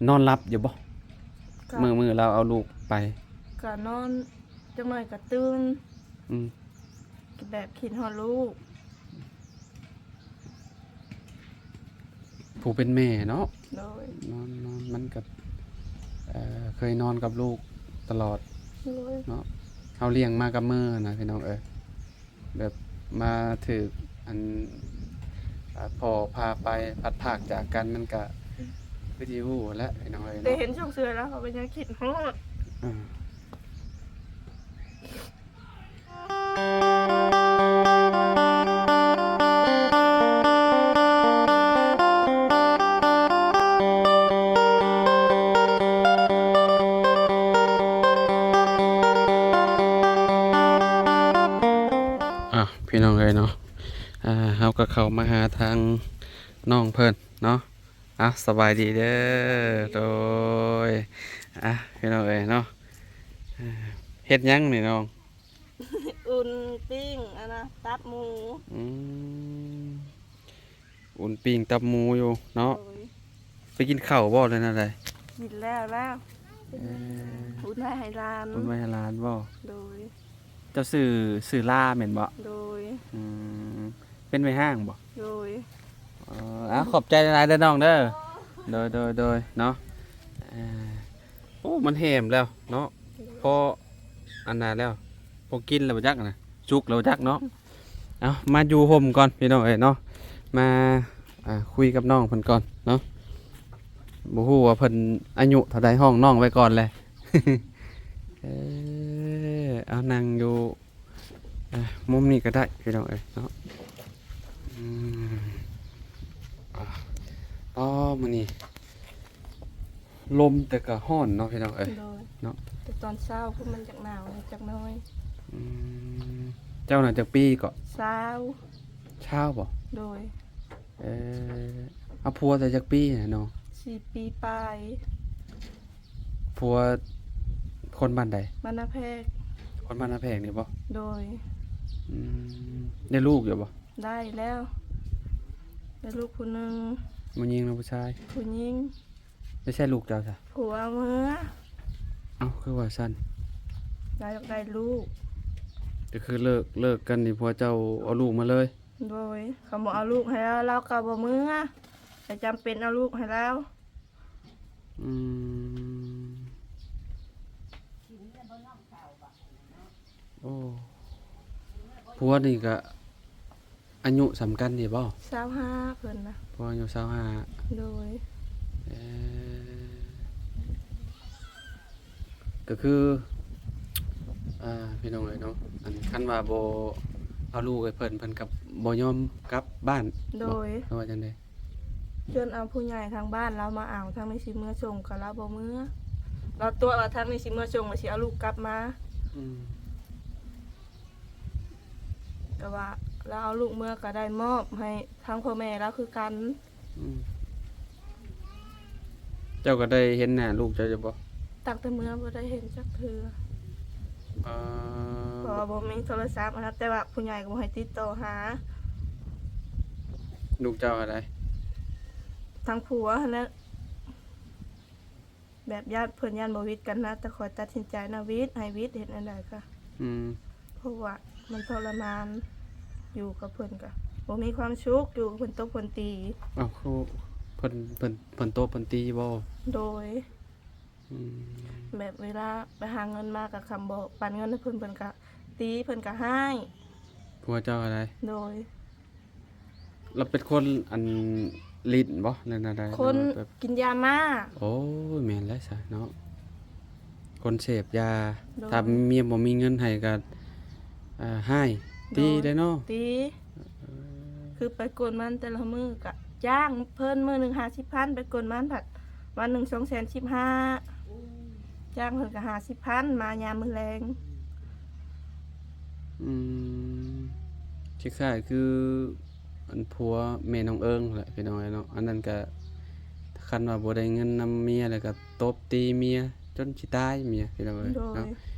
ນອນຫຼັບຢູ່ບໍ່? ກະ ມື້ ມື້ລາວເອົາລູກໄປ ກະນອນ ຈັກໜ້ອຍກະຕື່ນ ອືມ ແບບຄິດຮອດລູກ. ຜູ້ເປັນແມ່ເນາະ ໂດຍ ນອນ ນອນ ມັນກໍ ເອີ ເຄີຍນອນກັບລູກຕະຫຼອດ ໂດຍ ເນາະ ເຮົາລ້ຽງມາກັບມືນະ ພີ່ນ້ອງເອີຍ ແບບມາຖືກອັນ ອາ ພໍ່ພາໄປ ພັດພາກຈາກກັນ ມັນກະຄືຊິຮູ້ແຫຼະ ພີ່ນ້ອງເອີຍ ແຕ່ເນາະ ເຫັນຊ່ວງເສືອແລ້ວ ເຮົາກໍຍັງຄິດຮອດ ອາ. ອ່ະ ພີ່ນ້ອງເອີຍເນາະ ອ່າ ເຮົາກໍເຂົ້າມາຫາທາງນ້ອງເພິ່ນເນາະ. ອ່ະ ສະບາຍດີເດີ ໂດຍ ອ່ະ ພີ່ນ້ອງເອີຍເນາະ ເຮັດຫຍັງນີ້ນ້ອງ? ອຸ່ນປີ້ງ ອັນນະ ຕັບໝູ ອືມ ອຸ່ນປີ້ງຕັບໝູຢູ່ເນາະ ໂດຍ ໄປກິນເຂົ້າບໍ່ ຫຼືແນວໃດ? ກິນແລ້ວ ແລ້ວ ເອີ ອຸ່ນໄວ້ໃຫ້ຫຼານ ອຸ່ນໄວ້ໃຫ້ຫຼານບໍ່? ໂດຍ ເຈົ້າຊື່ ຊື່ລາແມ່ນບໍ່? ໂດຍ ອືມ ເປັນແມ່ຮ້າງບໍ່? ໂດຍ ເອີ ອ່າ ຂອບໃຈຫຼາຍໆເດີນ້ອງເດີ ໂດຍ ໂດຍ ໂດຍເນາະ ເອີ ໂອ້ ມັນແຫ້ມແລ້ວເນາະ ໂດຍ ພໍອັນນັ້ນແລ້ວ ພໍກິນແລ້ວບໍ່ຈັກນະ ສຸກແລ້ວບໍ່ຈັກເນາະ ເອົາ ມາຢູ່ຮົ່ມກ່ອນ ພີ່ນ້ອງເອີຍເນາະ ມາ ອ່າ ຄຸຍກັບນ້ອງເພິ່ນກ່ອນເນາະ ບໍ່ຮູ້ວ່າເພິ່ນອາຍຸເທົ່າໃດ ຮ້ອງນ້ອງໄວ້ກ່ອນແຫຼະ ເອີ ເອົາ ນັ່ງຢູ່ ອ່ະ ມຸມນີ້ກໍໄດ້ ພີ່ນ້ອງເອີຍເນາະ ອືມ ອ່າ ອໍ ມື້ນີ້ລົມແຕ່ກໍຮ້ອນເນາະ ພີ່ນ້ອງເອີຍ ໂດຍ ເນາະ ແຕ່ຕອນເຊົ້າພຸ້ນມັນຈັກໜາວແດ່ຈັກໜ້ອຍ ອືມ ເຈົ້ານະຈັກປີເກາະ? ຊາວ ຊາວບໍ່? ໂດຍ ເອີ ເອົາຜົວແຕ່ຈັກປີນະນ້ອງ? ສີ່ປີປາຍ. ຜົວຄົນບ້ານໃດ? ບ້ານນາແພກ. ຄົນບ້ານນາແພກນີ້ບໍ່? ໂດຍ. ອືມ ໄດ້ລູກຢູ່ບໍ່? ໄດ້ແລ້ວ ໄດ້ລູກຜູ້ໜຶ່ງ. ຜູ້ຍິງຫຼືຜູ້ຊາຍ? ຜູ້ຍິງ. ໄປໃສລູກເຈົ້າຊະ? ຜົວເມືອ. ເອົ້າ ຄືວ່າຊັ້ນ? ລາວຢາກໄດ້ລູກ. ກໍຄືເລີກ ເລີກກັນນີ້ ຜົວເຈົ້າເອົາລູກມາເລີຍ? ໂດຍ. ຄັນບໍ່ເອົາລູກໃຫ້ລາວ ລາວກໍບໍ່ເມືອ ແຕ່ຈຳເປັນເອົາລູກໃຫ້ລາວ. ອືມ ໂອ້ ຜົວນີ້ກະອາຍຸສ່ຳກັນນີ້ບໍ່? ຊາວຫ້າເພິ່ນນະ. ຜົວອາຍຸຊາວຫ້າ. ໂດຍ. ເອີ ກໍຄື ອ່າ ພີ່ນ້ອງເອີຍເນາະ ອັນ ຄັນວ່າບໍ່ເອົາລູກໃຫ້ເພິ່ນ ເພິ່ນກໍບໍ່ຍອມກັບບ້ານ. ໂດຍ. ເຂົາວ່າຈັ່ງໃດ? ເຊີນເອົາຜູ້ໃຫຍ່ທາງບ້ານລາວມາເອົາ ທາງນີ້ຊິເມືອສົ່ງກໍລາວບໍ່ເມືອ ລາວຕົວະວ່າທາງນີ້ຊິເມືອສົ່ງ ວ່າຊິເອົາລູກກັບມາ. ອືມ ແຕ່ວ່າລາວເອົາລູກເມືອກໍໄດ້ມອບໃຫ້ທາງພໍ່ແມ່ລາວຄືກັນ. ອືມ ເຈົ້າກໍໄດ້ເຫັນໜ້າລູກເຈົ້າຢູ່ບໍ່? ຕັ້ງແຕ່ເມືອບໍ່ໄດ້ເຫັນຈັກເທື່ອ. ເອີ ເພາະວ່າບໍ່ມີໂທລະສັບນະ ແຕ່ວ່າຜູ້ໃຫຍ່ກໍບໍ່ໃຫ້ຕິດຕໍ່ຫາ. ລູກເຈົ້າຫັ້ນໃດ? ທາງຜົວຫັ້ນແຫຼະ. ແບບຢ້ານເພິ່ນຢ້ານບໍ່ຫວິດກັນນະ ແຕ່ຂ້ອຍຕັດສິນໃຈນະ ຫວິດ ໃຫ້ຫວິດ ເຮັດແນວໃດກະ ອືມ ເພາະວ່າມັນທໍລະມານ ຢູ່ກັບເພິ່ນກະບໍ່ມີຄວາມສຸກ ຢູ່ກັບເພິ່ນຕົບເພິ່ນຕີ. ເອົ້າ ຄືເພິ່ນ ເພິ່ນ ເພິ່ນຕົບເພິ່ນຕີບໍ່? ໂດຍ. ອືມ ແບບເວລາໄປຫາເງິນມາກະ ຄຳບໍ່ປັນເງິນໃຫ້ເພິ່ນ ເພິ່ນກະຕີ ເພິ່ນກະຮ້າຍ. ຜົວເຈົ້າຫັ້ນໃດ? ໂດຍ. ລາວເປັນຄົນອັນລິ້ນບໍ່ ຫຼືແນວໃດ? ຄົນກິນຢາມ້າ. ໂອ້ຍ ແມ່ນແລ້ວຊະເນາະ ຄົນເສບຢາ. ໂດຍ. ຖ້າເມຍບໍ່ມີເງິນໃຫ້ກໍ ເອີ ຮ້າຍ ຕີໄດ້ເນາະ. ຕີ ເອີ ຄືໄປກົວນມັນແຕ່ລະມື້ກະຈ້າງເພິ່ນມື້ໜຶ່ງຫ້າສິບພັນ ໄປກົວນມັນພັດ ວັນໜຶ່ງສອງແສນສິບຫ້າ ຈ້າງເພິ່ນກໍຫ້າສິບພັນ ມາຍາມມື້ແລງ. ອືມ ຄ້າຍໆຄືອັນຜົວແມ່ນ້ອງເອີງແຫຼະ ພີ່ນ້ອງເອີຍເນາະ ອັນນັ້ນກໍຄັນວ່າບໍ່ໄດ້ເງິນນຳເມຍແລ້ວກໍຕົບຕີເມຍຈົນຊິຕາຍເມຍ ພີ່ນ້ອງເອີຍເນາະ. ໂດຍ.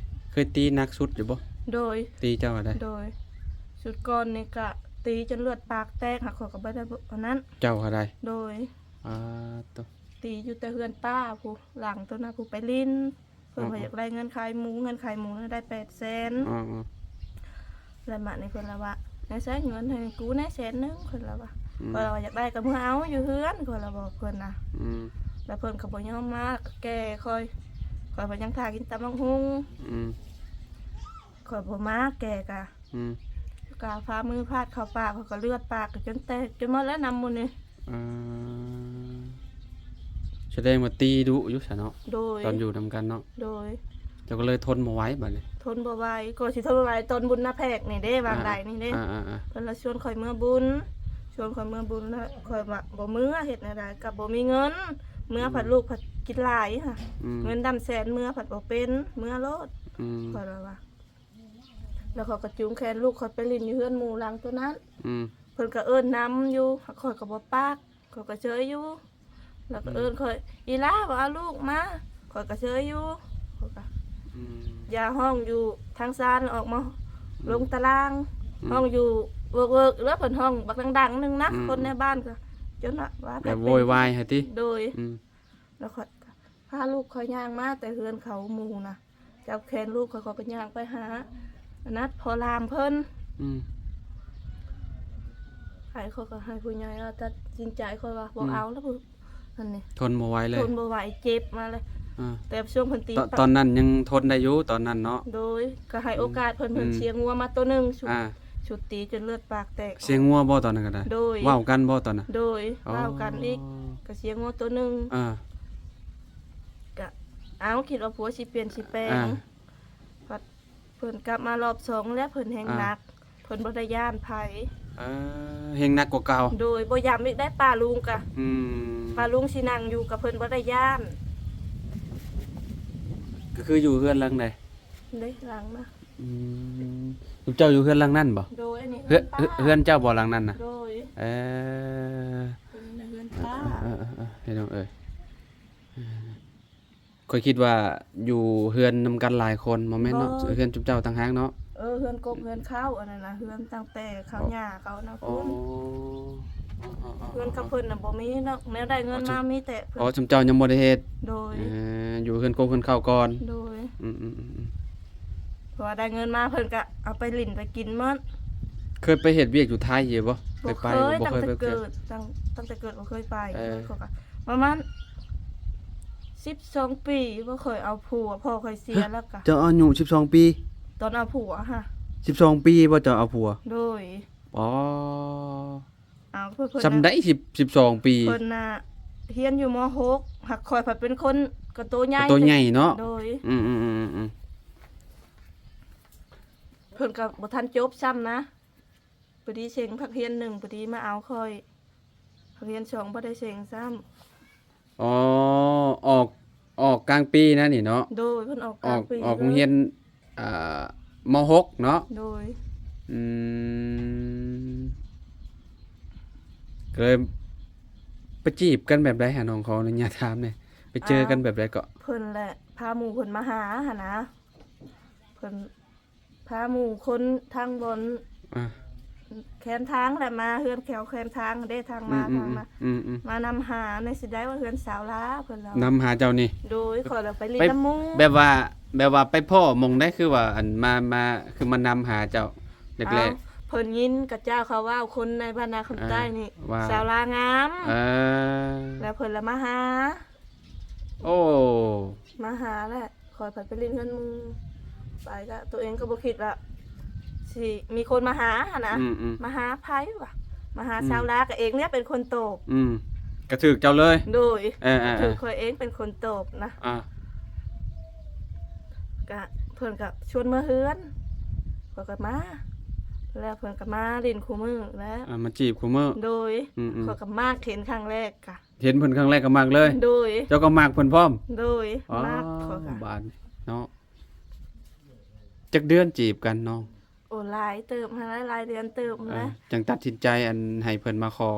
ເຄີຍຕີໜັກສຸດຢູ່ບໍ່? ໂດຍ. ຕີເຈົ້າຫັ້ນໃດ? ໂດຍ. ສຸດກ່ອນນີ້ກະຕີຈົນເລືອດປາກແຕກ ຫາກຂ້ອຍກໍບໍ່ໄດ້ອັນນັ້ນ. ເຈົ້າຫັ້ນໃດ? ໂດຍ. ອາ ໂຕ ຕີຢູ່ແຕ່ເຮືອນປ້າພຸ້ນ ຫຼັງໂຕນັ້ນພຸ້ນ ໄປຫຼິ້ນ. ເພິ່ນວ່າ ອືມ ຢາກໄດ້ເງິນຂາຍໝູ ເງິນຂາຍໝູນະໄດ້ແປດແສນ. ອືມ ແລ້ວມານີ້ເພິ່ນລະວ່າ ໃຫ້ໃຊ້ເງິນໃຫ້ກູແດ່ແສນໜຶ່ງ ເພິ່ນລະວ່າ. ອືມ ຂ້ອຍລະວ່າ ຢາກໄດ້ກໍເມືອເອົາຢູ່ເຮືອນ ຂ້ອຍລະບອກເພິ່ນນະ. ອືມ ແລ້ວເພິ່ນກໍບໍ່ຍອມມາແກ່ຂ້ອຍ ຂ້ອຍພັດຍັງຖ້າກິນຕຳບັກຫຸ່ງ. ອືມ ຂ້ອຍບໍ່ມາແກ່ກະ ອືມ ກະຝ່າມືຟາດເຂົ້າປາກ ຂ້ອຍກໍເລືອດປາກກໍຈົນແຕກຈົນໝົດແລ້ວ ນ້ຳໝູນີ້. ເອີ ສະແດງວ່າຕີດຸຢູ່ຊະເນາະ. ໂດຍ ຕອນຢູ່ນຳກັນເນາະ. ໂດຍ ເຈົ້າກໍເລີຍທົນບໍ່ໄຫວບາດນີ້. ທົນບໍ່ໄຫວ ກໍຊິທົນບໍ່ໄຫວຕອນບຸນນາແພກນີ້ເດ້ ຫວ່າງໃດນີ້ເດ້. ອ່າໆໆໆ ເພິ່ນລະຊວນຂ້ອຍເມືອບຸນ ຊວນຂ້ອຍເມືອບຸນ ແລ້ວຂ້ອຍວ່າບໍ່ເມືອ ເຮັດແນວໃດກໍບໍ່ມີເງິນ ເມືອ ອືມ ພັດລູກພັດກິນຫຼາຍຫະ. ອືມ ເງິນດຳແສນເມືອພັດບໍ່ເປັນ ເມືອໂລດ. ອືມ ຂ້ອຍລະວ່າ ແລ້ວຂ້ອຍກໍຈູງແຂນລູກຂ້ອຍໄປຫຼິ້ນຢູ່ເຮືອນໝູ່ຫຼັງໂຕນັ້ນ. ອືມ ເພິ່ນກໍເອີ້ນນຳຢູ່ ຂ້ອຍກໍບໍ່ປາກ ຂ້ອຍກໍເຊີຍຢູ່. ແລ້ວກໍເອີ້ນຂ້ອຍ ອືມ ອີຫຼ້າ ບໍ່ເອົາລູກມາ ຂ້ອຍກໍເຊີຍຢູ່. ຂ້ອຍກໍ ອືມ ຢ່າຮ້ອງຢູ່ທາງຊານ ອອກມາ ອືມ ລົງຕາລ່າງ ອືມ ຮ້ອງຢູ່ເວີກໆ ແລ້ວເພິ່ນຮ້ອງບັກດັງໆ ໜຶ່ງນະ. ອືມ ຄົນໃນບ້ານກໍຈົນວ່າ ວ່າແບບໂວຍວາຍໃຫ້ຕິ. ໂດຍ ອືມ ແລ້ວຂ້ອຍກໍພາລູກຂ້ອຍຍ່າງມາແຕ່ເຮືອນເຂົາໝູ່ນະ ຈັບແຂນລູກຂ້ອຍ ຂ້ອຍກໍຍ່າງໄປຫາອັນນັ້ນ ພໍ່ຫຼານເພິ່ນ. ອືມ ໃຫ້ ຂ້ອຍກໍໃຫ້ຜູ້ໃຫຍ່ເອົາຕັດສິນໃຈ ຂ້ອຍວ່າບໍ່ ອືມ ເອົາແລ້ວຜູ້ ອັນນີ້ ທົນບໍ່ໄຫວເລີຍ ທົນບໍ່ໄຫວ ເຈັບມາເລີຍ. ອ່າ ແຕ່ຊ່ວງເພິ່ນຕີ ຕ- ຕອນນັ້ນຍັງທົນໄດ້ຢູ່ຕອນນັ້ນເນາະ. ໂດຍ ກໍໃຫ້ໂອກາດເພິ່ນ ອືມ ເພິ່ນ ອືມ ສຽງງົວມາໂຕໜຶ່ງ ຊຸດ ອ່າ ຊຸດຕີຈົນເລືອດປາກແຕກ. ສຽງງົວບໍ່ຕອນນັ້ນກໍໄດ້? ໂດຍ ເວົ້າກັນບໍ່ຕອນນັ້ນ? ໂດຍ ອໍ ເວົ້າກັນອີກ ກໍສຽງງົວໂຕໜຶ່ງ. ອ່າ ກະ ເອົ້າ ຄິດວ່າຜົວຊິປ່ຽນຊິແປງ ອ່າ ພັດເພິ່ນກັບມາລອບສອງແລ້ວ ເພິ່ນແຮ່ງ ອ່າ ໜັກ ເພິ່ນບໍ່ໄດ້ຢ້ານໃຜ. ເອີ ແຮ່ງໜັກກວ່າເກົ່າ. ໂດຍ ບໍ່ຢາມອີກໄດ້ ປ້າລຸງກະ ອືມ ປ້າລຸງຊິນັ່ງຢູ່ກະເພິ່ນບໍ່ໄດ້ຢ້ານ. ກໍຄືຢູ່ເຮືອນຫຼັງໃດ? ເດ້ ຫຼັງນະ. ອືມ ເຈົ້າຢູ່ເຮືອນຫຼັງນັ້ນບໍ່? ໂດຍ ອັນນີ້ເຮືອນ ເຮືອນປ້າ ເຮືອນເຈົ້າບໍ່ຫຼັງນັ້ນນະ? ໂດຍ ເອີ ເຮືອນປ້າ. ເອີໆໆ ພີ່ນ້ອງເອີຍ ຂ້ອຍຄິດວ່າຢູ່ເຮືອນນຳກັນຫຼາຍຄົນ ບໍ່ແມ່ນເນາະ? ບໍ່ ເຮືອນຈຸມເຈົ້າຕ່າງຫາກເນາະ? ເອີ ເຮືອນກົກເຮືອນເຄົ້າອັນນັ້ນນະ ເຮືອນຕັ້ງແຕ່ເຂົາ ອໍ ຍ່າເຂົານະ ອໍ ພຸ້ນ. ອໍ ເຮືອນກັບເພິ່ນນະບໍ່ມີເນາະ ແນວໄດ້ເງິນມາມີແຕ່ເພິ່ນ. ອໍ ຈຸມເຈົ້າຍັງບໍ່ໄດ້ເຮັດ? ໂດຍ ເອີ ຢູ່ເຮືອນກົກເຮືອນເຄົ້າກ່ອນ. ໂດຍ ອືມໆ ເພາະວ່າໄດ້ເງິນມາເພິ່ນກະເອົາໄປຫຼິ້ນໄປກິນໝົດ. ເຄີຍໄປເຮັດວຽກຢູ່ໄທຢູ່ບໍ່? ບໍ່ເຄີຍ ໄປບໍ່? ບໍ່ເຄີຍ ຕັ້ງແຕ່ເກີດ ຕັ້ງ ຕັ້ງແຕ່ເກີດບໍ່ເຄີຍໄປ. ເອີ ຂ້ອຍກະ ປະມານສິບສອງປີບໍ່ເຄີຍເອົາຜົວ ພໍ່ຂ້ອຍເສຍແລ້ວກະ. ເຈົ້າອາຍຸສິບສອງປີ? ຕອນເອົາຜົວຫະ. ສິບສອງປີບໍ່ເຈົ້າເອົາຜົວ? ໂດຍ. ອໍ ເອົາ ເພິ່ນ ສ່ຳໃດ ສິບ ສິບສອງປີ? ເພິ່ນນະຮຽນຢູ່ ມໍຫົກ ຫາກຂ້ອຍພັດເປັນຄົນກະໂຕໃຫຍ່ ໂຕໃຫຍ່ເນາະ. ໂດຍ ອືມໆ ເພິ່ນກະບໍ່ທັນຈົບຊ້ຳນະ. ພໍດີເສັງພັກຮຽນໜຶ່ງ ພໍດີມາເອົາຂ້ອຍ ພັກຮຽນສອງບໍ່ໄດ້ເສັງຊ້ຳ. ອໍ ອອກ ອອກກາງປີນະນີ້ເນາະ? ໂດຍ ເພິ່ນອອກກາງປີ ອອກ ອອກໂຮງຮຽນ ເອີ ມໍຫົກເນາະ? ໂດຍ ອືມ ກໍເລີຍໄປຈີບກັນແບບໃດຫະ ນ້ອງຂໍອະນຸຍາດຖາມແດ່ ໄປເຈີກັນແບບໃດເກາະ? ເພິ່ນແຫຼະພາໝູ່ເພິ່ນມາຫາຫັ້ນນະ ເພິ່ນ ພາໝູ່ຄົນທາງບ່ອນ ອ່າ ແຄມທາງແຫຼະ ມາເຮືອນແຖວແຄມທາງເດ້ ທາງມາ ອືມໆ ທາງມາ ອືມໆ ມານຳຫາ ໃນຊິໄດ້ວ່າເຮືອນສາວລາເພິ່ນລະ ນຳຫາເຈົ້ານີ້. ໂດຍ ຂ້ອຍລະໄປຫຼິ້ນນຳໝູ່ ແບບວ່າ ແບບວ່າໄປພໍ້ໝ່ອງໃດ ຄືວ່າ ອັນ ມາ ມາ ຄືມານຳຫາເຈົ້າແລກໆ? ເອົ້າ ເພິ່ນຍິນຂະເຈົ້າເຂົາເວົ້າ ຄົນໃນບ້ານນາຄຳໃຕ້ນີ້ ອ່າ ວ່າສາວລາງາມ ເອີ ແລ້ວເພິ່ນລະມາຫາ. ໂອ້ ມາຫາແຫຼະ ຂ້ອຍໄປ ໄປຫຼິ້ນເຮືອນໝູ່ ໄປກະໂຕເອງກໍບໍ່ຄິດວ່າຊິມີຄົນມາຫາຫັ້ນນະ ອືມໆ ມາຫາໃຜວະ ມາຫາ ອືມ ສາວລາ ກະເອງເລີຍເປັນຄົນຕອບ ອືມ ກະຖືກເຈົ້າເລີຍ ໂດຍ ເອີໆໆ ຖືກຂ້ອຍເອງເປັນຄົນຕອບນະ ອ່າ ກະເພິ່ນກະຊວນມາເຮືອນ ຂ້ອຍກະມາ ແລ້ວເພິ່ນກະມາຫຼິ້ນຄູ່ມື້ແລ້ວ ອ່າ ມາຈີບຄູ່ມື້ ໂດຍ ອືມໆ ຂ້ອຍກະມັກເຫັນຄັ້ງແລກກະ ເຫັນເພິ່ນຄັ້ງແລກກໍມັກເລີຍ ໂດຍ ເຈົ້າກໍມັກເພິ່ນພ້ອມ ໂດຍ ອໍ ມັກ ຂ້ອຍກໍ ບາດນີ້ເນາະ ຈັກເດືອນຈີບກັນນ້ອງ? ໂອ້ ຫຼາຍເຕີບຫັ້ນແຫຼະ ຫຼາຍເດືອນເຕີບຫັ້ນແຫຼະ ອ່າ ຈັ່ງຕັດສິນໃຈ ອັນ ໃຫ້ເພິ່ນມາຂໍ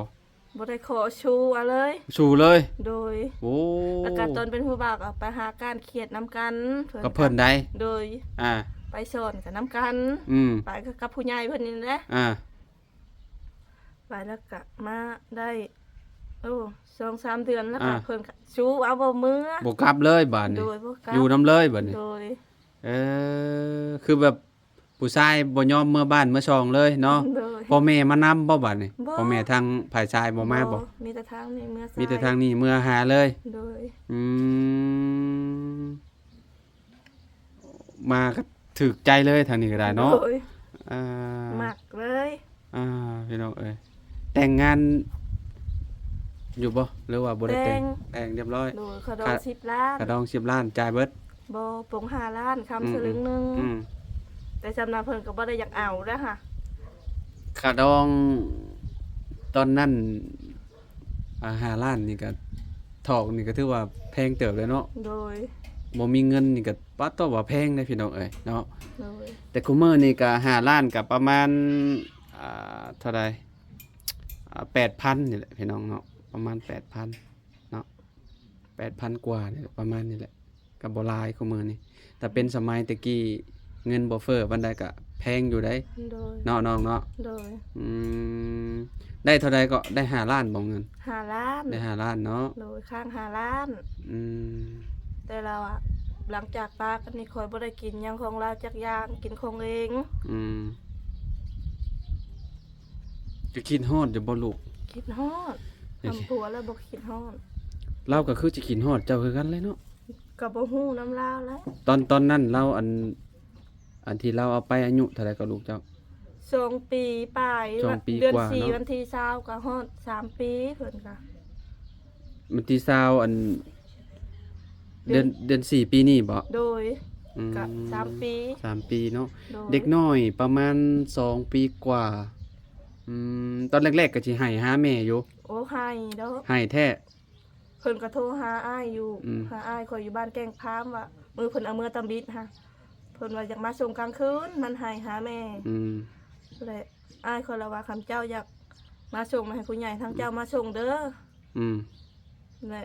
ບໍ່ໄດ້ຂໍ ຊູ້ເອົາເລີຍ ຊູ້ເລີຍ ໂດຍ ໂອ້ ແລ້ວກໍຕອນເປັນຜູ້ບ່າວກໍໄປຫາການຂຽດນຳກັນ ເພິ່ນ ກັບເພິ່ນໃດ ໂດຍ ອ່າ ໄປສອນກັນນຳກັນ ອືມ ໄປກັບຜູ້ໃຫຍ່ເພິ່ນນີ້ແຫຼະ ອ່າ ໄປແລ້ວກະມາໄດ້ ໂອ້ ສອງສາມເດືອນແລ້ວກໍ ອ່າ ເພິ່ນກໍຊູເອົາ ບໍ່ເມືອ ບໍ່ກັບເລີຍບາດນີ້. ໂດຍ ບໍ່ກັບ ຢູ່ນຳເລີຍບາດນີ້. ໂດຍ. ເອີ ຄືແບບຜູ້ຊາຍບໍ່ຍອມເມືອບ້ານເມືອຊ່ອງເລີຍເນາະ. ໂດຍ. ພໍ່ແມ່ມານຳບໍ່ບາດນີ້? ບໍ່. ພໍ່ແມ່ທາງຝ່າຍຊາຍບໍ່ມາບໍ່? ບໍ່ ມີແຕ່ທາງນີ້ເມືອຊາຍ ມີແຕ່ທາງນີ້ເມືອຫາເລີຍ. ໂດຍ. ອືມ ມາກໍຖືກໃຈເລີຍທາງນີ້ກໍໄດ້ເນາະ. ໂດຍ. ອ່າ ມັກເລີຍ. ອ່າ ພີ່ນ້ອງເອີຍ ແຕ່ງງານຢູ່ບໍ່ ຫຼືວ່າບໍ່ໄດ້ແຕ່ງ? ແຕ່ງ ແຕ່ງຮຽບຮ້ອຍ. ໂດຍ. ຄ່າດອງສິບລ້ານ. ຄ່າດອງສິບລ້ານ ຈ່າຍເບິດ? ບໍ່ ປົງຫ້າລ້ານ ຄຳສະລຶງໜຶ່ງ. ອືມ ອືມ ແຕ່ຊ່ຳນັ້ນເພິ່ນກໍບໍ່ໄດ້ຢາກເອົາແລ້ວຫະ. ຄ່າດອງຕອນນັ້ນ ອ່າ ຫ້າລ້ານນີ້ກໍ ຖອກນີ້ກໍຖືວ່າແພງເຕີບເລີຍເນາະ. ໂດຍ. ບໍ່ມີເງິນນີ້ກໍ ປາດໂທ້ ວ່າແພງເດ້ພີ່ນ້ອງເອີຍເນາະ. ໂດຍ. ແຕ່ຄຸມື້ນີ້ກໍຫ້າລ້ານກໍປະມານ ອ່າ ເທົ່າໃດ ອ່າ ແປດພັນນີ້ແຫຼະພີ່ນ້ອງເນາະ ປະມານແປດພັນເນາະ ແປດພັນກວ່ານີ້ແຫຼະ ປະມານນີ້ແຫຼະ ກໍບໍ່ຫຼາຍຄຸມື້ນີ້. ຖ້າເປັນສະໄໝແຕ່ກີ້ເງິນບໍ່ເຟີ້ປານໃດກໍແພງຢູ່ໃດ. ໂດຍ. ເນາະນ້ອງເນາະ? ໂດຍ. ອືມ ໄດ້ເທົ່າໃດເກາະ? ໄດ້ຫ້າລ້ານບໍ່ເງິນ? ຫ້າລ້ານ. ໄດ້ຫ້າລ້ານເນາະ? ໂດຍ. ຄ້າງຫ້າລ້ານ. ອືມ ແຕ່ລາວອະ ຫຼັງຈາກປາກັນນີ້ ຂ້ອຍບໍ່ໄດ້ກິນຫຍັງຂອງລາວຈັກຢ່າງ ກິນຂອງເອງ. ອືມ ຈະຄິດຮອດຢູ່ບໍ່ລູກ? ຄິດຮອດ. ຄຳຜົວແລ້ວບໍ່ຄິດຮອດ. ລາວກໍຄືຈະຄິດຮອດເຈົ້າຄືກັນແຫຼະເນາະ. ກໍບໍ່ຮູ້ນຳລາວແຫຼະ. ຕອນ ຕອນນັ້ນລາວ ອັນ ອັນທີ່ລາວເອົາໄປອາຍຸເທົ່າໃດກໍລູກເຈົ້າ? ສອງປີປາຍ. ສອງປີກວ່າເນາະ. ເດືອນສີ່ວັນທີຊາວກໍຮອດສາມປີ ເພິ່ນກໍ ວັນທີຊາວ ອັນ ເດືອນ ເດືອນ ເດືອນສີ່ປີນີ້ບໍ? ໂດຍ. ອືມ ກໍສາມປີ. ສາມປີເນາະ. ໂດຍ. ເດັກນ້ອຍປະມານສອງປີກວ່າ. ອືມ ຕອນແລກໆກໍຊິໄຫ້ຫາແມ່ຢູ່. ໂອ້ ໄຫ້ດອກ. ໄຫ້ແທ້. ເພິ່ນກໍໂທຫາອ້າຍຢູ່. ອືມ ຫາອ້າຍຂ້ອຍຢູ່ບ້ານແກ້ງພາມວ່າ ມື້ເພິ່ນເອົາເມືອຕຳບິດຫະ ເພິ່ນວ່າຢາກມາສົ່ງກາງຄືນ ມັນໄຫ້ຫາແມ່. ອືມ ແລະ ອ້າຍຂ້ອຍລະວ່າ ຄຳເຈົ້າຢາກມາສົ່ງ ໃຫ້ຜູ້ໃຫຍ່ທາງເຈົ້າມາສົ່ງເດີ. ອືມ ແລະ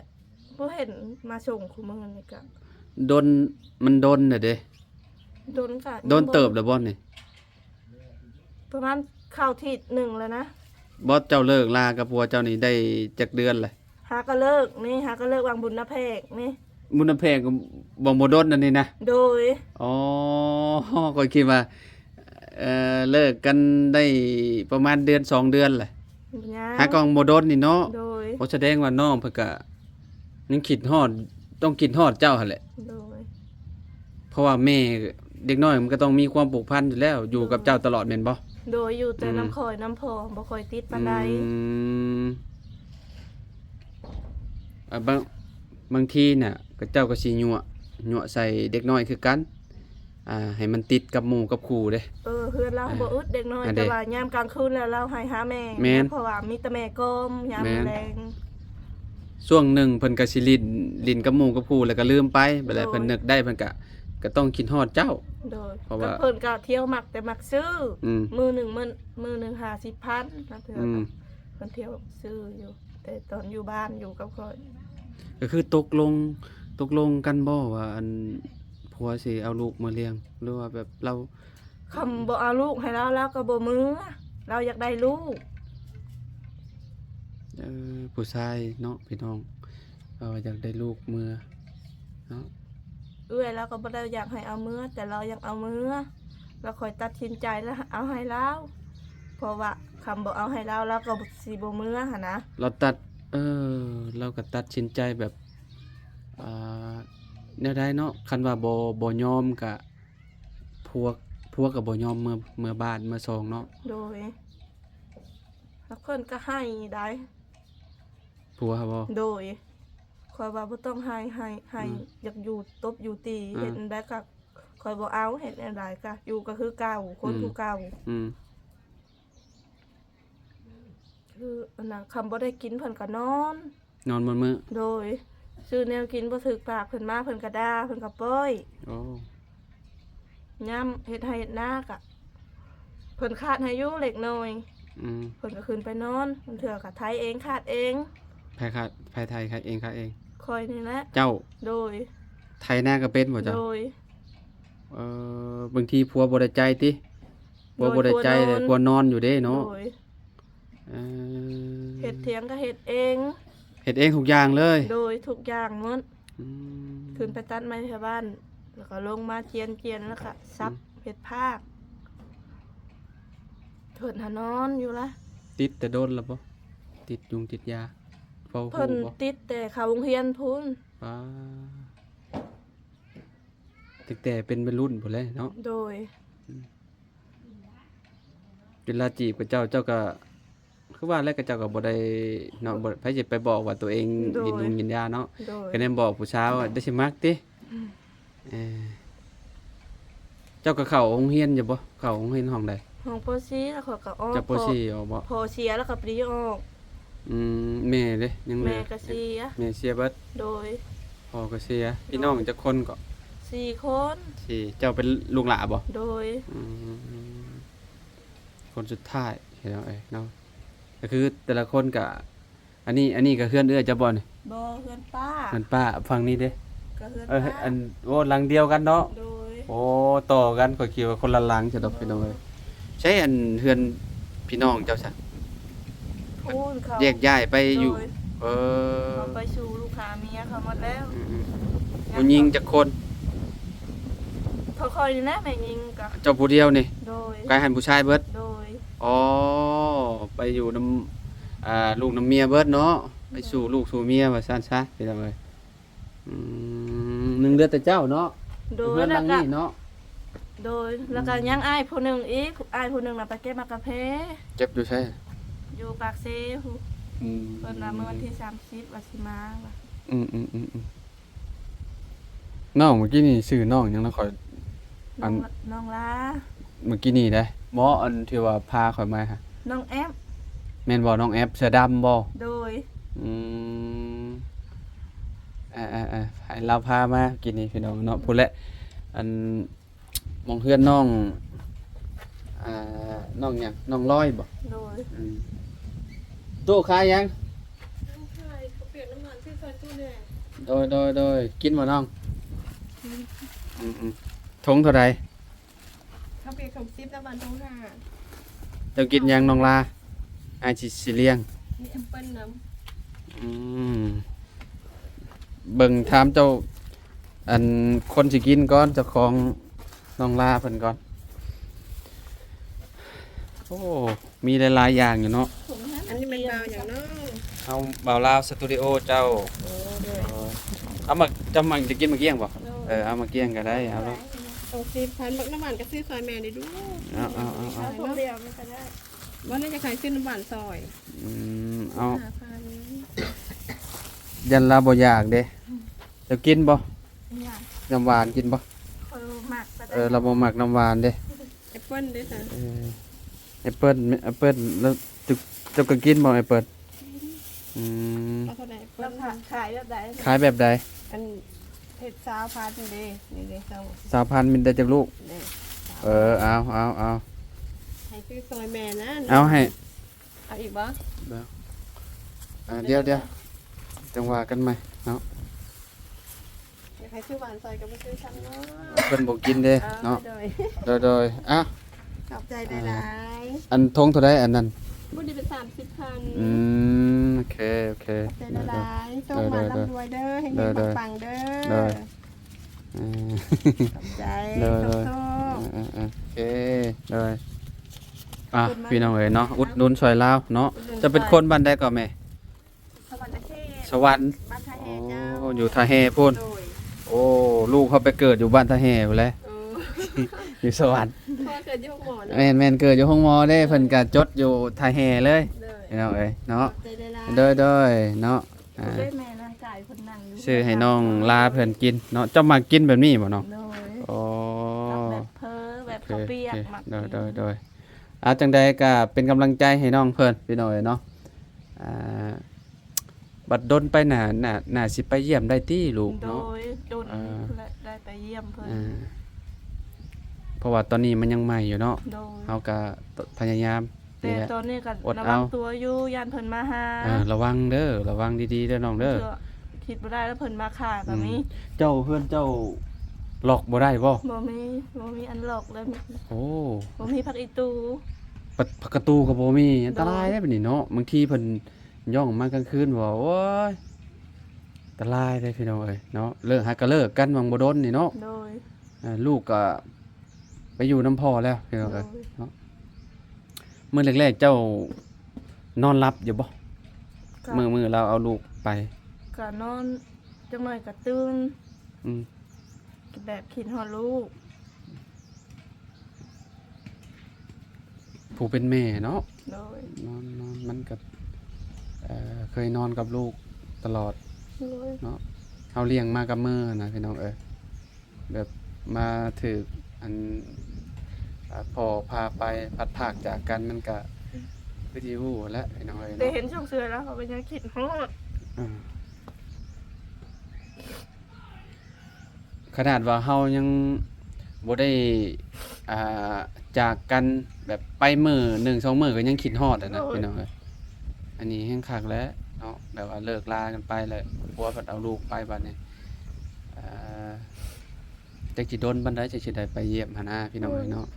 ບໍ່ເຫັນມາສົ່ງ ຄຸມື້ນີ້ກະ ດົນ ມັນດົນແລ້ວເດ້. ດົນກະ ດົນເຕີບແລ້ວບໍ່ນີ້? ປະມານເຂົ້າທິດໜຶ່ງແລ້ວນະ. ບໍ່ ເຈົ້າເລີກລາກັບຜົວເຈົ້ານີ້ໄດ້ຈັກເດືອນແລ້ວ? ຫາກໍເລີກນີ້ ຫາກໍເລີກຫວ່າງບຸນນາແພກນີ້. ບຸນນາແພກຫວ່າງບໍ່ດົນອັນນີ້ນະ? ໂດຍ. ອໍ ຂ້ອຍຄິດວ່າ ເອີ ເລີກກັນໄດ້ປະມານເດືອນສອງເດືອນແຫຼະ. ຫາກໍຫວ່າງບໍ່ດົນນີ້ເນາະ. ໂດຍ. ໂອ ສະແດງວ່ານ້ອງເພິ່ນກະຍັງຄິດຮອດ ຕ້ອງຄິດຮອດເຈົ້າຫັ້ນແຫຼະ. ໂດຍ. ເພາະວ່າແມ່ເດັກນ້ອຍມັນກໍຕ້ອງມີຄວາມຜູກພັນຢູ່ແລ້ວ ຢູ່ກັບເຈົ້າຕະຫຼອດແມ່ນບໍ່? ໂດຍ. ຢູ່ແຕ່ນຳຂ້ອຍນຳພໍ່ ບໍ່ຄ່ອຍຕິດປານໃດ. ອືມ ອ່າ ບາງ ບາງທີນະ ເຂົາເຈົ້າກໍຊິຍົວະ ຍົວະໃສ່ເດັກນ້ອຍຄືກັນ ອ່າ ໃຫ້ມັນຕິດກັບໝູ່ກັບຄູ່ເດ້. ເອີ ເຮືອນລາວບໍ່ອຶດເດັກນ້ອຍ ແຕ່ວ່າຍາມກາງຄືນແລ້ວລາວໃຫ້ຫາແມ່. ແມ່ນ. ເພາະວ່າມີແຕ່ແມ່ກອມຍາມແລງ. ຊ່ວງໜຶ່ງເພິ່ນກໍຊິຫຼິ້ນ ຫຼິ້ນກັບໝູ່ກັບຄູ່ແລ້ວກໍລືມໄປ ບາດໃດເພິ່ນນຶກໄດ້ເພິ່ນກໍ ກໍຕ້ອງຄິດຮອດເຈົ້າ. ໂດຍ. ເພາະວ່າເພິ່ນກໍທ່ຽວມັກແຕ່ມັກຊື້. ອືມ ມື້ໜຶ່ງ ມື້ ມື້ໜຶ່ງຫ້າສິບພັນ ລາງເທື່ອກໍ ອືມ ເພິ່ນທ່ຽວຊື້ຢູ່ ແຕ່ຕອນຢູ່ບ້ານຢູ່ກັບຂ້ອຍ. ກໍຄືຕົກລົງ ຕົກລົງກັນບໍ່ວ່າ ອັນ ຜົວຊິເອົາລູກມາລ້ຽງ ຫຼືວ່າແບບລາວ ຄຳບໍ່ເອົາລູກໃຫ້ລາວ ລາວກໍບໍ່ເມືອ ລາວຢາກໄດ້ລູກ. ເອີ ຜູ້ຊາຍເນາະພີ່ນ້ອງ ເອີ ຢາກໄດ້ລູກເມືອເນາະ. ເອື້ອຍລາວກໍບໍ່ໄດ້ຢາກໃຫ້ເອົາເມືອ ແຕ່ລາວຢາກເອົາເມືອ ລະຂ້ອຍຕັດສິນໃຈລະເອົາໃຫ້ລາວ ເພາະວ່າຄຳບໍ່ເອົາໃຫ້ລາວ ລາວກໍຊິບໍ່ເມືອຫັ້ນນະ. ລາວຕັດ ເອີ ລາວກໍຕັດສິນໃຈແບບ ອ່າ ແນວໃດເນາະ ຄັນວ່າບໍ່ ບໍ່ຍອມກະ ຜົວ ຜົວກໍບໍ່ຍອມເມືອ ເມືອບ້ານເມືອຊ່ອງເນາະ. ໂດຍ. ແລ້ວເພິ່ນກໍໄຫ້ໄດ໋ ຜົວຫັ້ນບໍ? ໂດຍ. ຂ້ອຍວ່າບໍ່ຕ້ອງໄຫ້ ໄຫ້ ໄຫ້ ອືມ ຢາກຢູ່ຕົບຢູ່ຕີ ອືມ ເຮັດແນວໃດກໍ ຂ້ອຍບໍ່ເອົາ ເຮັດແນວໃດກໍຢູ່ກໍຄືເກົ່າ ຄົນ ອືມ ຄືເກົ່າ. ອືມ. ຄືອັນນັ້ນ ຄຳບໍ່ໄດ້ກິນເພິ່ນກໍນອນ ນອນໝົດມື້. ໂດຍ. ຊື້ແນວກິນບໍ່ຖືກປາກເພິ່ນມາ ເພິ່ນກໍດ່າ ເພິ່ນກໍປ້ອຍ. ໂອ້ ຍາມເຮັດໄຮ່ເຮັດນາກະ ເພິ່ນຄາດໃຫ້ຢູ່ເລັກນ້ອຍ. ອືມ. ເພິ່ນກໍຂຶ້ນໄປນອນ ບາງເທື່ອກໍໄຖເອງ ຄາດເອງ. ໃຜຄາດ ໃຜໄຖ ຄາດເອງ ຄາດເອງ? ຂ້ອຍນີ້ແຫຼະ. ເຈົ້າ? ໂດຍ. ໄຖນາກໍເປັນບໍ່ເຈົ້າ? ໂດຍ. ເອີ ບາງທີຜົວບໍ່ໄດ້ໃຈຕິ? ໂດຍ. ຜົວບໍ່ໄດ້ໃຈເລີຍ ຜົວນອນ ຜົວນອນຢູ່ເດ້ເນາະ. ໂດຍ. ເອີ ເຮັດຖຽງກໍເຮັດເອງ. ເຮັດເອງທຸກຢ່າງເລີຍ? ໂດຍ ທຸກຢ່າງໝົດ. ອືມ ຂຶ້ນໄປຕັດໄມ້ແຖວບ້ານ ແລ້ວກໍລົງມາຈຽນໆ ແລ້ວກໍສັບ ອືມ ເຮັດພາກ. ເພິ່ນຫານອນຢູ່ລະ. ຕິດແຕ່ດົນລະບໍ່? ຕິດຍຸງຕິດຢາ ເຝົ້າ ເພິ່ນຕິດແຕ່ເຂົ້າໂຮງຮຽນພຸ້ນ. ປາ ຕັ້ງແຕ່ເປັນໄວລຸ້ນພຸ້ນແຫຼະເນາະ. ໂດຍ ອືມ ເວລາຈີບກັບເຈົ້າ ເຈົ້າກໍ ຄືວ່າແຫຼະ ເຂົາເຈົ້າກໍບໍ່ໄດ້ເນາະ ບໍ່ ໃຜຊິໄປບອກວ່າຕົວເອງ ໂດຍ ກິນຍຸງກິນຢາເນາະ. ໂດຍ ກໍແນມບອກຜູ້ສາວວ່າໄດ້ຊິມັກຕິ. ອືມ ເອີ ເຈົ້າກໍເຂົ້າໂຮງຮຽນຢູ່ບໍ່? ເຂົ້າໂຮງຮຽນຫ້ອງໃດ? ຫ້ອງປໍສີ່ ແລ້ວຂ້ອຍກໍອອກ. ຈາກປໍສີ່ອອກບໍ່? ພໍ່ເສຍແລ້ວກໍໄປອອກ. ອືມ ແມ່ເດ້? ຍັງເຫຼືອ ແມ່ກໍເສຍ. ແມ່ເສຍເບິດ? ໂດຍ ພໍ່ກໍເສຍ. ໂດຍ ພີ່ນ້ອງຈັກຄົນເກາະ? ສີ່ຄົນ. ສີ່ ເຈົ້າເປັນລູກຫຼ້າບໍ່? ໂດຍ ອືມ ຄົນສຸດທ້າຍ ພີ່ນ້ອງເອີຍເນາະ. ກໍຄືແຕ່ລະຄົນກໍ ອັນນີ້ ອັນນີ້ກໍເຮືອນເອື້ອຍເຈົ້າບໍ່ນີ້? ບໍ່ ເຮືອນປ້າ. ເຮືອນປ້າ. ຝັ່ງນີ້ເດ້? ກໍເຮືອນ ເອີ ປ້າ. ອັນ ໂອ້ ຫຼັງດຽວກັນເນາະ. ໂດຍ ໂອ້ ຕໍ່ກັນ ຂ້ອຍຄິດວ່າຄົນລະຫຼັງຊະດອກ. ໂດຍ ພີ່ນ້ອງເອີຍ. ໃສອັນເຮືອນພີ່ນ້ອງເຈົ້າຊະ? ພຸ້ນ ເຂົາແຍກຍ້າຍໄປຢູ່. ໂດຍ ເອີ ເຂົາໄປສູ່ລູກຄ້າເມຍເຂົາໝົດແລ້ວ. ອືມໆ ຜູ້ຍິງຈັກຄົນ? ເຂົາຂ້ອຍນີ້ແຫຼະແມ່ຍິງກະ. ເຈົ້າຜູ້ດຽວນີ້? ໂດຍ ກາຍຫັ້ນຜູ້ຊາຍເບິດ? ໂດຍ ອໍ ໄປຢູ່ນຳ ອ່າ ລູກນຳເມຍເບິດເນາະ. ໂດຍ ໄປສູ່ລູກສູ່ເມຍວ່າຊັ້ນຊະ ພີ່ນ້ອງເອີຍ. ອືມ ຍັງເຫຼືອແຕ່ເຈົ້າເນາະ? ໂດຍ ເຮືອນຫຼັງນີ້ເນາະ? ໂດຍ ແລ້ວກໍ ອືມ ຍັງອ້າຍຜູ້ໜຶ່ງອີກ ອ້າຍຜູ້ໜຶ່ງນະໄປເກັບໝາກກາເຟ. ເກັບຢູ່ໃສ? ຢູ່ປາກເຊພຸ້ນ. ອືມ ເພິ່ນວ່າມື້ວັນທີສາມສິບວ່າຊິມາວ່າ. ອືມໆໆໆ ນ້ອງ ເມື່ອກີ້ນີ້ຊື່ນ້ອງຫຍັງນະ? ຂ້ອຍ ອັນ ນ້ອງ ນ້ອງລາ. ເມື່ອກີ້ນີ້ເດ້? ບໍ່ ອັນທີ່ວ່າພາຂ້ອຍມາຫາ ນ້ອງແອັບ. ແມ່ນບໍ່? ນ້ອງແອັບເສື້ອດຳບໍ່? ໂດຍ ອືມ ເອີໆໆ ໃຫ້ລາວພາມາກິນນີ້ ພີ່ນ້ອງເນາະ. ພຸ້ນແຫຼະ ອັນ ໝ່ອງເຮືອນນ້ອງ ອ່າ ນ້ອງຫຍັງ? ນ້ອງລອຍບໍ່? ໂດຍ ອືມ ຕູ້ຂາຍຫຍັງ? ຂາຍເຂົ້າປຽກນ້ຳມັນ ຊື້ຊອຍຕູ້ແດ່. ໂດຍໆໆ ກິນບໍ່ນ້ອງ? ອືມ ອືມໆ ຖົງເທົ່າໃດ? ເຂົ້າປຽກຖົງສິບ ນ້ຳມັນຖົງຫ້າ. ເຈົ້າກິນຫຍັງນ້ອງລາ? ອ້າຍຊິ ຊິລ້ຽງ. ມີແອັບເປິ້ນນຳ. ອືມ ເບິ່ງຖາມເຈົ້າ ອັນ ຄົນຊິກິນກ່ອນ ເຈົ້າຂອງນ້ອງລາເພິ່ນກ່ອນ. ໂອ້ ມີຫຼາຍໆຢ່າງຢູ່ເນາະ. ອັນນີ້ແມ່ນບ່າວຫຍັງເນາະ? ເຮົາບ່າວລາວສະຕູດິໂອເຈົ້າ. ໂອ້ ໂດຍ ເອົາໝາກ ເຈົ້າມັກຈະກິນໝາກກ້ຽງບໍ່? ໂດຍ ເອີ ເອົາໝາກກ້ຽງກໍໄດ້ ເອົາໂລດ. ໂອ້ ສິບພັນ ໝາກນ້ຳຫວານກໍຊື້ຊອຍແມ່ນີ້ດູ. ເອົາໆໆໆ ເອົາ ເອົາ ເອົາ ບໍ່ໄດ້ ຢາກໃຫ້ຊື້ນ້ຳຫວານຊອຍ. ອືມ ເອົາ ຫ້າພັນ ຢ້ານລາວບໍ່ຢາກເດ້. ເຈົ້າກິນບໍ່? ຫຍັງ? ນ້ຳຫວານກິນບໍ່? ຂ້ອຍບໍ່ມັກປານໃດ. ເອີ ລາວບໍ່ມັກນ້ຳຫວານເດ້. ແອັບເປິ້ນເດ້ຊະ? ເອີ ແອັບເປິ້ນ ແອັບເປິ້ນ ແລ້ວເຈົ້າ ເຈົ້າກໍກິນບໍ່ແອັບເປິ້ນ? ອືມ ເອົາເທົ່າໃດ? ແລ້ວຂາຍ ຂາຍແບບໃດ? ຂາຍແບບໃດ? ອັນ ເຮັດຊາວພັນເດ້. ນີ້ເດ້ ຊາວ ຊາວພັນມີໄດ້ຈັກລູກ? ນີ້ ເອີ ເອົາ ເອົາ ເອົາ ໃຫ້ຊື້ຊອຍແມ່ນະ. ເອົາ ໃຫ້ ເອົາອີກບໍ່? ດຽວ ອ່າ ດຽວໆ ຈັ່ງວ່າກັນໃໝ່ເນາະ. ຢາກໃຫ້ຊື້ຫວານຊອຍກໍບໍ່ຊື້ຊ້ຳເນາະ. ເພິ່ນບໍ່ກິນເດ້ເນາະ. ເອີ ໂດຍ ໂດຍໆ ອ່ະ ຂອບໃຈຫຼາຍໆ. ອັນຖົງເທົ່າໃດອັນນັ້ນ? ບໍ່ໄດ້ເປັນສາມສິບພັນ. ອືມ ໂອເຄ ໂອເຄ ຂອບໃຈຫຼາຍໆ. ໂດຍໆ ໂຊກໝານລ່ຳລວຍເດີ ເຮັງໆ ໂດຍໆ ປັງໆເດີ. ໂດຍ ເອີ ຂອບໃຈ ໂດຍໆ ໂຊກໆ. ເອີໆໆ ໂອເຄ ໂດຍ. ອ່ະ ຂອບຄຸນມາກ ພີ່ນ້ອງເອີຍເນາະ ອຸດໜູນຊ່ອຍລາວເນາະ. ອຸດໜູນ ເຈົ້າເປັນຄົນບ້ານໃດເກາະແມ່? ສະຫວັນນະເຂດ ສະຫວັນ ບ້ານທ່າແຮ່ເຈົ້າ. ໂອ້ ຢູ່ທ່າແຮ່ພຸ້ນ. ໂດຍ ໂອ້ ລູກເຮົາໄປເກີດຢູ່ບ້ານທ່າແຮ່ພຸ້ນແຫຼະ. ເອີ ຢູ່ສະຫວັນ ພໍ່ເກີດຢູ່ໂຮງໝໍເນາະ. ແມ່ນໆ ເກີດຢູ່ໂຮງໝໍເດ້. ໂດຍ ເພິ່ນກະຈົດຢູ່ທ່າແຮ່ເລີຍ. ໂດຍ ພີ່ນ້ອງເອີຍເນາະ. ຂອບໃຈຫຼາຍໆ ໂດຍໆ ເນາະ. ອ່າ ໂດຍ ແມ່ນາງກາຍເພິ່ນນັ່ງຢູ່ ຊື້ໃຫ້ນ້ອງລາເພິ່ນກິນເນາະ. ເຈົ້າມັກກິນແບບນີ້ບໍ່ນ້ອງ? ໂດຍ ໂອ້ ແບບເພີ ແບບເຂົ້າປຽກ ໂອເຄ ມັກກິນ. ໂດຍໆໆ ອ່າ ຈັ່ງໃດກໍເປັນກຳລັງໃຈໃຫ້ນ້ອງເພິ່ນ ພີ່ນ້ອງເອີຍເນາະ. ອ່າ ບັດດົນໄປໜ້າ ໜ້າ ໜ້າຊິໄປຢ້ຽມໄດ້ຕິລູກເນາະ? ໂດຍ ດົນ ອ່າ ພຸ້ນແຫຼະ ໄດ້ໄປຢ້ຽມເພິ່ນ. ອ່າ ເພາະວ່າຕອນນີ້ມັນຍັງໃໝ່ຢູ່ເນາະ. ໂດຍ ເຮົາກໍພະຍາຍາມ ແຕ່ນີ້ແຫຼະ ຕອນນີ້ກໍ ອົດເອົາ ລະວັງຕົວຢູ່ ຢ້ານເພິ່ນມາຫາ. ເອີ ລະວັງເດີ ລະວັງດີໆເດີນ້ອງເດີ. ເທື່ອຄິດບໍ່ໄດ້ແລ້ວເພິ່ນມາຂ້າກໍມີ. ອືມ ເຈົ້າ ເຮືອນເຈົ້າລັອກບໍ່ໄດ້ບໍ່? ບໍ່ມີ ບໍ່ມີອັນລັອກເລີຍ. ໂອ້ ບໍ່ມີຜັກອີຕູ. ປະ ປະຕູກໍບໍ່ມີ ອັນຕະລາຍເດ້ບັດນີ້ເນາະ. ບາງທີເພິ່ນຍ່ອງອອກມາກາງຄືນ ວ່າ ໂອ້ຍ ອັນຕະລາຍເດ້ພີ່ນ້ອງເອີຍເນາະ. ເລີກ ຫາກໍເລີກກັນຫວ່າງບໍ່ດົນນີ້ເນາະ. ໂດຍ ອ່າ ລູກກໍໄປຢູ່ນຳພໍ່ແລ້ວພີ່ນ້ອງເອີຍ ໂດຍ ເນາະ. ມື້ແລກໆເຈົ້ານອນຫຼັບຢູ່ບໍ່? ກໍ ມື້ ມື້ລາວເອົາລູກໄປ ກໍນອນ ຈັກໜ້ອຍກໍຕື່ນ ອືມ ແບບຄິດຮອດລູກ. ຜູ້ເປັນແມ່ເນາະ ໂດຍ ນອນ ນອນ ມັນກໍ ເອີ ເຄີຍນອນກັບລູກຕະຫຼອດ ໂດຍ ເນາະ. ເຮົາລ້ຽງມາກັບມືນະ ພີ່ນ້ອງເອີຍ ແບບມາຖືກອັນ ອ່າ ພໍ່ພາໄປ ພັດພາກຈາກກັນ ມັນກະຄືຊິຮູ້ແຫຼະ ພີ່ນ້ອງເອີຍເນາະ. ແຕ່ເຫັນຊ່ວງເສືອແລ້ວ ເຮົາກໍຍັງຄິດຮອດ ເອີ ຂະໜາດວ່າເຮົາຍັງບໍ່ໄດ້ ອ່າ ຈາກກັນແບບໄປມື້ໜຶ່ງສອງມື້ກໍຍັງຄິດຮອດຫັ້ນນະ ໂອ້ຍ ພີ່ນ້ອງເອີຍ. ອັນນີ້ແຮງຄັກແຫຼະເນາະ ແບບວ່າເລີກລາກັນໄປແລ້ວ ຜົວພັດເອົາລູກໄປບັດນີ້ ອ່າ ຈັກຊິດົນປານໃດ ຈັກຊິໄດ້ໄປຢ້ຽມຫັ້ນນະ ພີ່ນ້ອງເອີຍເນາະ. ໂອ້ຍ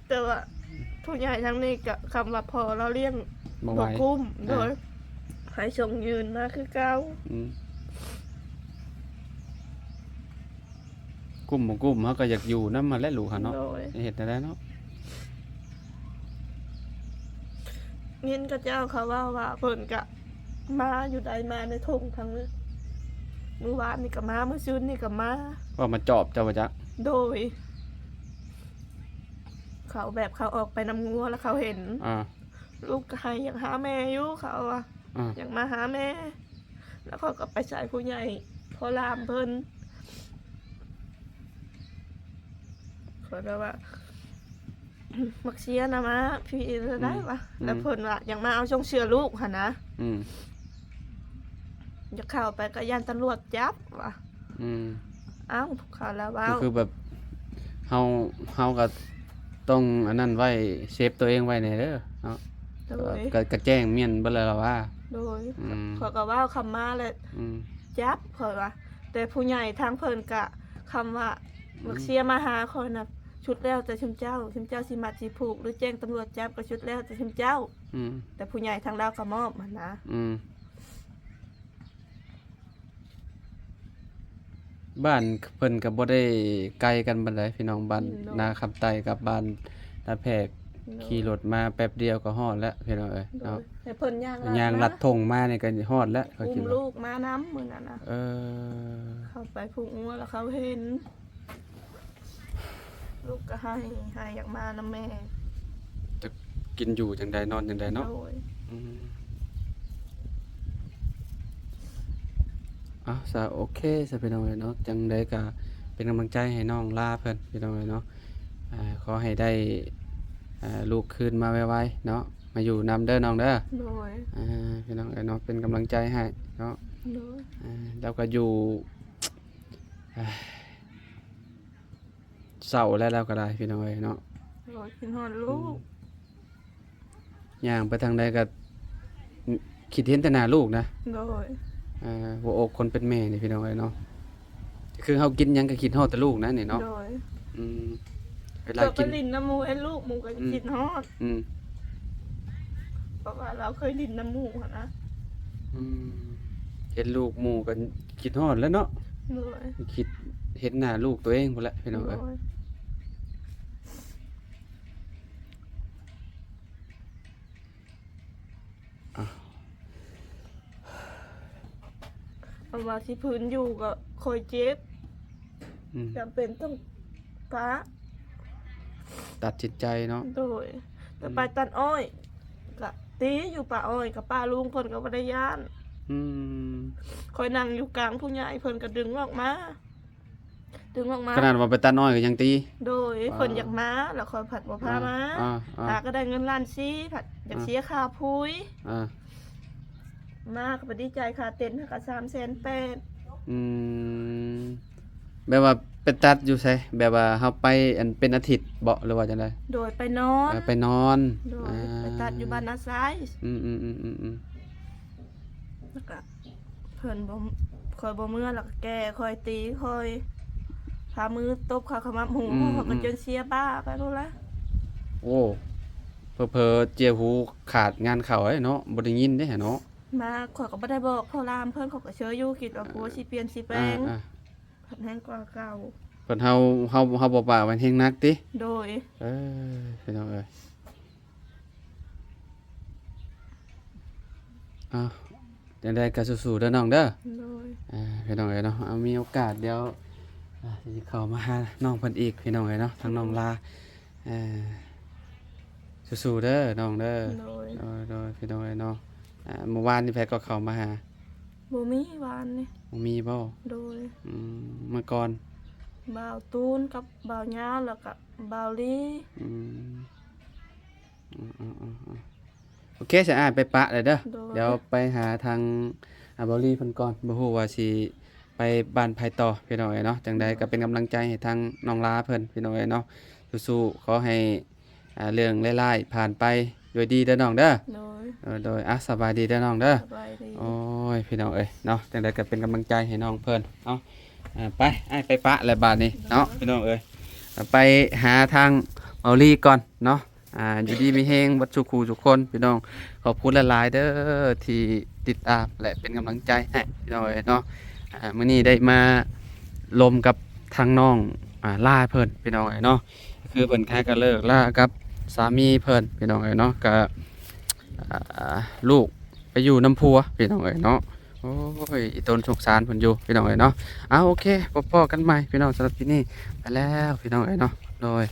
ແຕ່ວ່າຜູ້ໃຫຍ່ທາງນີ້ກໍ ຄຳວ່າພໍ່ລາວລ້ຽງບໍ່ໄຫວ ບໍ່ກຸ້ມ ອ່າ ໂດຍ ໃຫ້ສົ່ງຍື່ນມາຄືເກົ່າ ອືມ ກຸ້ມບໍ່ກຸ້ມ ເຮົາກໍຢາກຢູ່ນຳຫັ້ນແຫຼະລູກຫັ້ນເນາະ ໂດຍ ເຮັດແນວໃດເນາະ. ຍິນເຂົາເຈົ້າເຂົາເວົ້າວ່າ ເພິ່ນກະມາຢູ່ໃດ ມາໃນທົ່ງທາງນີ້ ມື້ວານນີ້ກະມາ ມື້ຊືນນີ້ກະມາ ເວົ້າມາຈອບເຈົ້າບໍ່ຈັກ. ໂດຍ ເຂົາແບບເຂົາອອກໄປນຳງົວ ແລ້ວເຂົາເຫັນ ອ່າ ລູກກະໄຫ້ ຢາກຫາແມ່ຢູ່ ເຂົາວ່າ ອ່າ ຢາກມາຫາແມ່. ແລ້ວເຂົາກໍໄປໃສ່ຜູ້ໃຫຍ່ພໍ່ລາມເພິ່ນ ຂ້ອຍກໍວ່າ ມັກເຊຍນະມາພີ້ໄດ້ວະ ອືມ ແລ້ວເພິ່ນວ່າຢາກມາເອົາຊ່ວງເສືອລູກຫັ້ນນະ ອືມ ຢາກເຂົ້າໄປກໍຢ້ານຕຳຫຼວດຈັບວ່າ ອືມ ເອົ້າ ເຂົາລະເວົ້າ ກໍຄືແບບເຮົາ ເຮົາກໍຕ້ອງອັນນັ້ນໄວ້ ເຊບຕົວເອງໄວ້ແດ່ເດີເນາະ ໂດຍ ກໍ ກໍແຈ້ງມ້ຽນເບິດແລ້ວລະວ່າ ໂດຍ ອືມ ຂ້ອຍກໍເວົ້າຄຳມາແລ້ວ ອືມ ຈັບ ຂ້ອຍວ່າ ແຕ່ຜູ້ໃຫຍ່ທາງເພິ່ນກະ ຄຳວ່າ ອືມ ມັກເຊຍມາຫາຂ້ອຍນະ ສຸດແລ້ວແຕ່ຊຸມເຈົ້າ ຊຸມເຈົ້າຊິມັດຊິຜູກ ຫຼືແຈ້ງຕຳຫຼວດຈັບ ກໍສຸດແລ້ວແຕ່ຊຸມເຈົ້າ ອືມ ແຕ່ຜູ້ໃຫຍ່ທາງລາວກໍມອບຫັ້ນນະ ອືມ ບ້ານເພິ່ນກໍບໍ່ໄດ້ໄກກັນປານໃດພີ່ນ້ອງ ບ້ານ ອືມ ນາຄຳໃຕ້ກັບບ້ານນາແພກ ໂດຍ ຂີ່ລົດມາແປັບດຽວກໍຮອດແລ້ວພີ່ນ້ອງເອີຍ ໂດຍ ເນາະ ໃຫ້ເພິ່ນຍ່າງ ຍ່າງລັດທົ່ງມານີ້ກໍຮອດແລ້ວ ກໍຄິດວ່າ ອຸ້ມລູກມານຳມື້ນັ້ນນະ ເອີ ເຂົ້າໄປຜູກງົວແລ້ວເຂົາເຫັນ ລູກກໍໄຫ້ ໄຫ້ຢາກມານຳແມ່ ຈັກກິນຢູ່ຈັ່ງໃດ ນອນຈັ່ງໃດເນາະ ໂດຍ ອືມ ເອົາຊະ ໂອເຄຊະພີ່ນ້ອງເອີຍເນາະ ຈັ່ງໃດກໍເປັນກຳລັງໃຈໃຫ້ນ້ອງລາເພິ່ນພີ່ນ້ອງເອີຍເນາະ ອ່າ ຂໍໃຫ້ໄດ້ ອ່າ ລູກຄືນມາໄວໆເນາະ ມາຢູ່ນຳເດີນ້ອງເດີ ໂດຍ ອ່າ ພີ່ນ້ອງເອີຍເນາະ ເປັນກຳລັງໃຈໃຫ້ເນາະ ໂດຍ ອ່າ ແລ້ວກໍຢູ່ ອ່າ ເສົ້າແລ້ວ ແລ້ວກໍໄດ້ພີ່ນ້ອງເອີຍເນາະ ໂດຍ ຄິດຮອດລູກ ອືມ ຍ່າງໄປທາງໃດກໍຄິດເຫັນແຕ່ໜ້າລູກນະ ໂດຍ ອ່າ ຫົວອົກຄົນເປັນແມ່ນີ້ພີ່ນ້ອງເອີຍເນາະ ຄືເຮົາກິນຫຍັງກໍຄິດຮອດແຕ່ລູກນະນີ້ເນາະ ໂດຍ ອືມ ເວລາກິນ ໄປຫຼິ້ນນຳໝູ່ ເຫັນລູກໝູ່ກໍ ອືມ ຄິດຮອດ ອືມ ເພາະວ່າລາວເຄີຍຫຼິ້ນນຳໝູ່ຫັ້ນນະ ອືມ ເຫັນລູກໝູ່ກໍຄິດຮອດແຫຼະເນາະ ໂດຍ ຄິດເຫັນໜ້າລູກຕົວເອງພຸ້ນແຫຼະພີ່ນ້ອງເອີຍ ໂດຍ ອ່ະ ເພາະວ່າຊິຟື້ນຢູ່ກໍຄ່ອຍເຈັບ ອືມ ຈຳເປັນຕ້ອງປະ ຕັດສິນໃຈເນາະ ໂດຍ ອືມ ຈະໄປຕັດອ້ອຍ ກະຕີຢູ່ປ່າອ້ອຍ ກະປ້າລຸງເພິ່ນກໍບໍ່ໄດ້ຢ້ານ ອືມ ຂ້ອຍນັ່ງຢູ່ກາງຜູ້ໃຫຍ່ ເພິ່ນກໍດຶງອອກມາ ດຶງອອກມາ ຂະໜາດວ່າໄປຕັດອ້ອຍກໍຍັງຕີ ໂດຍ ອ່າ ເພິ່ນຢາກມາ ແລ້ວຂ້ອຍພັດບໍ່ພາມາ ອ່າ ອ່າ ຫາກໍໄດ້ເງິນລ້ານສີ່ ພັດຢາກ ອ່າ ເສຍຄ່າປຸ໋ຍ ອ່າ ມາກໍບໍ່ດີໃຈ ຄ່າເຕັນຫາກໍສາມແສນແປດ ອືມ ແບບວ່າໄປຕັດຢູ່ໃສ? ແບບວ່າເຮົາໄປ ອັນ ເປັນອາທິດບໍ ຫຼືວ່າຈັ່ງໃດ? ໂດຍ ໄປນອນ ເອີ ໄປນອນ ໂດຍ ອ່າ ໄປຕັດຢູ່ບ້ານນາຊາຍ ອືມໆໆໆໆ ແລ້ວກະເພິ່ນບໍ່ ຂ້ອຍບໍ່ເມືອ ແລ້ວກະແກ່ຂ້ອຍ ຕີຂ້ອຍ ພາມືຕົບເຂົ້າຂະໝັບຫູ ອືມໆ ຂ້ອຍກະຈົນເສຍບ້າໄປພຸ້ນລະ ໂອ້ ເຜີໆເຈຍຫູຂາດງານເຂົ້າເດ້ເນາະ ບໍ່ໄດ້ຍິນເດ້ເນາະ. ມາ ຂ້ອຍກໍບໍ່ໄດ້ບອກພໍ່ຫຼານເພິ່ນ ເຂົາກໍເຊີຢູ່ ຄິດວ່າ ອ່າ ກົວຊິປ່ຽນຊິແປງ ອ່າໆ ພັດແຮງກວ່າເກົ່າ. ເພິ່ນ ເຮົາ ເຮົາ ເຮົາບໍ່ປາກມັນແຮງໜັກຕິ? ໂດຍ. ເອີ ພີ່ນ້ອງເອີຍ ເອົາ ຈັ່ງໃດກໍສູ້ໆເດີນ້ອງເດີ. ໂດຍ. ອ່າ ພີ່ນ້ອງເອີຍເນາະ ເອົາ ມີໂອກາດດຽວ ອ່າ ຊິເຂົ້າມາຫານ້ອງເພິ່ນອີກ ພີ່ນ້ອງເອີຍເນາະ ທາງນ້ອງລາ. ເອີ ສູ້ໆເດີນ້ອງເດີ. ໂດຍ. ໂດຍໆ ພີ່ນ້ອງເອີຍເນາະ ອ່າ ມື້ວານນີ້ໃຜກໍເຂົ້າມາຫາ? ບໍ່ມີວານນີ້. ບໍ່ມີບໍ່? ໂດຍ. ອືມ ມື້ກ່ອນ ບ່າວຕູນກັບບ່າວຍາວ ແລ້ວກໍບ່າວລີ. ອືມ ອື ໂອເຄ ສະອາດໄປປະແລ້ວເດີ. ໂດຍ. ດຽວໄປຫາທາງ ອາ ບ່າວລີເພິ່ນກ່ອນ ບໍ່ຮູ້ວ່າຊິໄປບ້ານໃຜຕໍ່ ພີ່ນ້ອງເອີຍເນາະ. ຈັ່ງໃດກໍເປັນກຳລັງໃຈໃຫ້ທາງນ້ອງລາເພິ່ນ ພີ່ນ້ອງເອີຍເນາະ ສູ້ໆ ຂໍໃຫ້ ອ່າ ເລື່ອງຮ້າຍໆຜ່ານໄປດ້ວຍດີເດີນ້ອງເດີ. ໂດຍ. ເອີ ໂດຍ. ອ່ະ ສະບາຍດີເດີນ້ອງເດີ. ສະບາຍດີ. ໂອ້ຍ ພີ່ນ້ອງເອີຍເນາະ ຈັ່ງໃດກໍເປັນກຳລັງໃຈໃຫ້ນ້ອງເພິ່ນເນາະ. ອ່າ ໄປ ອ້າຍໄປປະແລ້ວບາດນີ້ເນາະ. ໂດຍ. ພີ່ນ້ອງເອີຍ ໄປຫາທາງບ່າວລີກ່ອນເນາະ. ອ່າ ຢູ່ດີມີແຮງເບິດສູ່ຄູ່ສູ່ຄົນ ພີ່ນ້ອງ. ຂອບຄຸນຫຼາຍໆເດີທີ່ຕິດຕາມ ແລະ ເປັນກຳລັງໃຈໃຫ້ ພີ່ນ້ອງເອີຍເນາະ. ອ່າ ມື້ນີ້ໄດ້ມາລົມກັບທາງນ້ອງ ອ່າ ລາເພິ່ນ ພີ່ນ້ອງເອີຍເນາະ. ຄືເພິ່ນຫາກໍເລີກລາກັບສາມີເພິ່ນ ພີ່ນ້ອງເອີຍເນາະ ກໍ ອ່າ ລູກໄປຢູ່ນຳຜົວ ພີ່ນ້ອງເອີຍເນາະ. ໂອ້ຍ ອີຕົນສົງສານເພິ່ນຢູ່ ພີ່ນ້ອງເອີຍເນາະ. ເອົາ ໂອເຄ ພົບພໍ້ກັນໃໝ່ ພີ່ນ້ອງ. ສຳລັບທີ່ນີ້ໄປແລ້ວ ພີ່ນ້ອງເອີຍເນາະ. ໂດຍ.